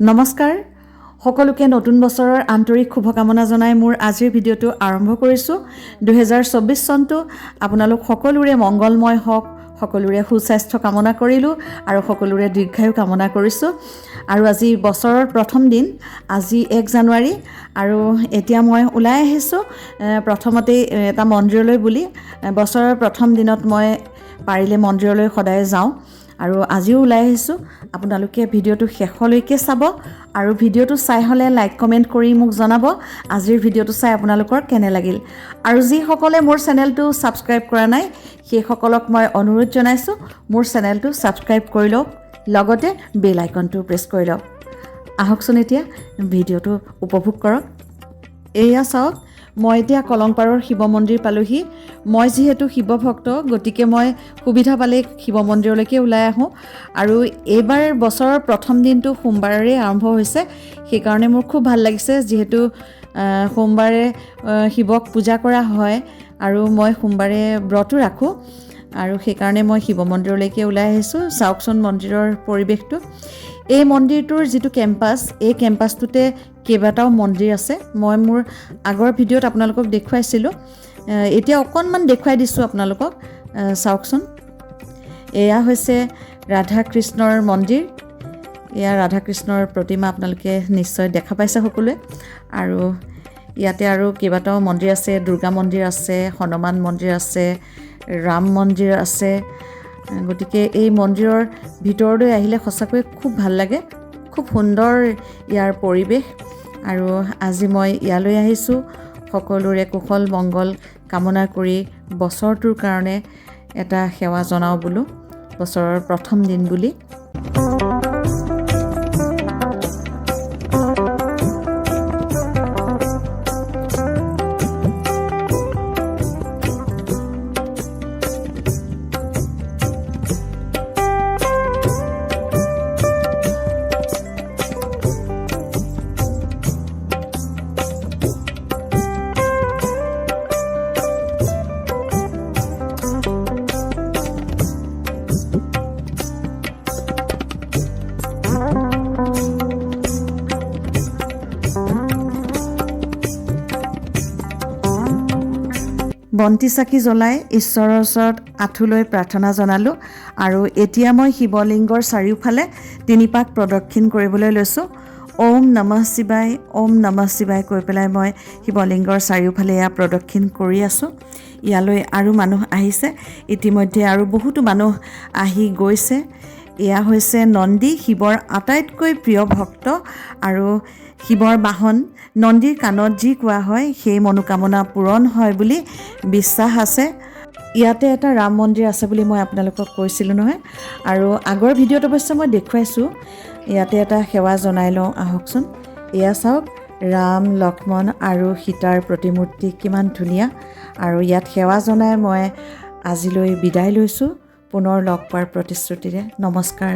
নমস্কাৰ সকলোকে, নতুন বছৰৰ আন্তৰিক শুভকামনা জনাই মোৰ আজিৰ ভিডিঅ'টো আৰম্ভ কৰিছোঁ। 2024 চনটো আপোনালোক সকলোৰে মংগলময় হওক, সকলোৰে সুস্বাস্থ্য কামনা কৰিলোঁ আৰু সকলোৰে দীৰ্ঘায়ু কামনা কৰিছোঁ। আৰু আজি বছৰৰ প্ৰথম দিন, আজি 1 জানুৱাৰী আৰু এতিয়া মই ওলাই আহিছোঁ প্ৰথমতেই এটা মন্দিৰলৈ বুলি। বছৰৰ প্ৰথম দিনত মই পাৰিলে মন্দিৰলৈ সদায় যাওঁ আৰু আজিও ওলাই আহিছোঁ। আপোনালোকে ভিডিঅ'টো শেষলৈকে চাব আৰু ভিডিঅ'টো চাই হ'লে লাইক, কমেণ্ট কৰি মোক জনাব আজিৰ ভিডিঅ'টো চাই আপোনালোকৰ কেনে লাগিল। আৰু যিসকলে মোৰ চেনেলটো ছাবস্ক্ৰাইব কৰা নাই, সেইসকলক মই অনুৰোধ জনাইছোঁ, মোৰ চেনেলটো ছাবস্ক্ৰাইব কৰি লওক, লগতে বেল আইকনটো প্ৰেছ কৰি লওক। আহকচোন, এতিয়া ভিডিঅ'টো উপভোগ কৰক। এয়া চাওক, মই এতিয়া কলংপাৰৰ শিৱ মন্দিৰ পালোহি। মই যিহেতু শিৱ ভক্ত, গতিকে মই সুবিধা পালেই শিৱ মন্দিৰলৈকে ওলাই আহোঁ। আৰু এইবাৰ বছৰৰ প্ৰথম দিনটো সোমবাৰেৰে আৰম্ভ হৈছে, সেইকাৰণে মোৰ খুব ভাল লাগিছে, যিহেতু সোমবাৰে শিৱক পূজা কৰা হয় আৰু মই সোমবাৰে ব্ৰতো ৰাখোঁ আৰু সেইকাৰণে মই শিৱ মন্দিৰলৈকে ওলাই আহিছোঁ। চাওকচোন মন্দিৰৰ পৰিৱেশটো। এই মন্দিৰটোৰ যিটো কেম্পাছ, এই কেম্পাছটোতে কেইবাটাও মন্দিৰ আছে। মই মোৰ আগৰ ভিডিঅ'ত আপোনালোকক দেখুৱাইছিলোঁ, এতিয়া অকণমান দেখুৱাই দিছোঁ আপোনালোকক। চাওকচোন, এয়া হৈছে ৰাধা কৃষ্ণৰ মন্দিৰ। এয়া ৰাধা কৃষ্ণৰ প্ৰতিমা, আপোনালোকে নিশ্চয় দেখা পাইছে সকলোৱে। আৰু ইয়াতে আৰু কেইবাটাও মন্দিৰ আছে। দুৰ্গা মন্দিৰ আছে, হনুমান মন্দিৰ আছে, ৰাম মন্দিৰ আছে। গতিকে এই মন্দিৰৰ ভিতৰলৈ আহিলে সঁচাকৈ খুব ভাল লাগে। খুব সুন্দৰ ইয়াৰ পৰিৱেশ। আৰু আজি মই ইয়ালৈ আহিছোঁ সকলোৰে কুশল মংগল কামনা কৰি বছৰটোৰ কাৰণে এটা সেৱা জনাওঁ বোলো, বছৰৰ প্ৰথম দিন বুলি। বন্তি চাকি জ্বলাই ঈশ্বৰৰ ওচৰত আঁঠু লৈ প্ৰাৰ্থনা জনালোঁ আৰু এতিয়া মই শিৱলিংগৰ চাৰিওফালে তিনিপাক প্ৰদক্ষিণ কৰিবলৈ লৈছোঁ। ওম নমঃ শিৱায়, ওম নমঃ শিৱায় কৈ পেলাই মই শিৱলিংগৰ চাৰিওফালে এয়া প্ৰদক্ষিণ কৰি আছোঁ। ইয়ালৈ আৰু মানুহ আহিছে ইতিমধ্যে আৰু বহুতো মানুহ আহি গৈছে। এয়া হৈছে নন্দী, শিৱৰ আটাইতকৈ প্ৰিয় ভক্ত আৰু শিৱৰ বাহন। নন্দীৰ কাণত যি কোৱা হয়, সেই মনোকামনা পূৰণ হয় বুলি বিশ্বাস আছে। ইয়াতে এটা ৰাম মন্দিৰ আছে বুলি মই আপোনালোকক কৈছিলোঁ নহয়? আৰু আগৰ ভিডিঅ'ত অৱশ্যে মই দেখুৱাইছোঁ। ইয়াতে এটা সেৱা জনাই লওঁ আহকচোন। এয়া চাওক, ৰাম, লক্ষ্মণ আৰু সীতাৰ প্ৰতিমূৰ্তি, কিমান ধুনীয়া! আৰু ইয়াত সেৱা জনাই মই আজিলৈ বিদায় লৈছোঁ, পুনৰ লগ পোৱাৰ প্ৰতিশ্ৰুতিৰে। নমস্কাৰ।